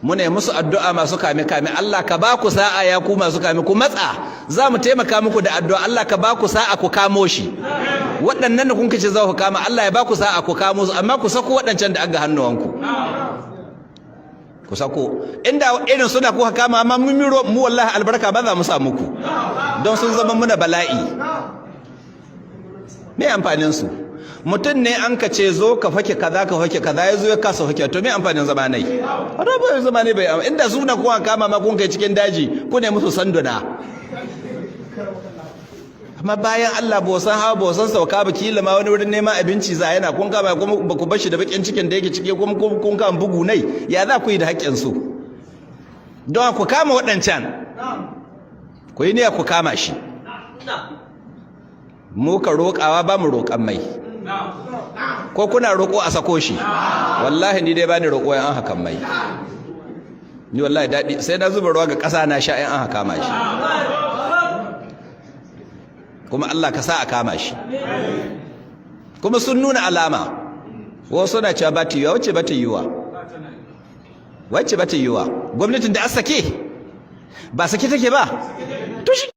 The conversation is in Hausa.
Muna musu addu'a masu kame kame. Allah ka ba ku sa'a, ya ku masu kame, ku matsa, za mu taimaka muku da addu'a. Allah ka ba ku sa'a ku kamo shi. Waɗannan da kun kace za ku kama, Allah ya ba ku sa'a ku kamo su, amma ku sako waɗancan da aga hannuwanku. Ku sako inda irin suna kuka kama, amma mun miro mu, wallahi albarka ba za mu sa muku, don sun zama muna bala'i. Me amfanin su? Mutum ne an ka ce zo ka fake kaza, ka fake kaza, ya zo ya kasa fake, to me amfanin zama nai? Ba zama ne bai. Inda suna kuka kama ma kun kai cikin daji, ku ne musu sanduna. Amma bayan Allah ba san hawa ba san sauka ba, kila ma wani wurin neman abinci za yana, kun kama kuma ba ku bashi da bakin cikin da yake ciki, kuma kun kama bugu nai, ya za ku yi da haƙƙin su? Don ku kama waɗancan, ku yi niyya ku kama shi. Mu ka roƙawa, ba mu roƙan mai. Ko kuna roƙo a sako shi? Wallahi ni dai bani roƙo an hakan mai. Ni wallahi daɗi sai na zuba ruwa ga ƙasa na sha in an haka ma shi. Kuma Allah ka sa a kama shi. Kuma sun nuna alama, wasu suna cewa ba ta yiwa. Wacce ba ta yiwa? Wacce ba ta yiwa? Gwamnatin da a sake ba sake take ba. To shi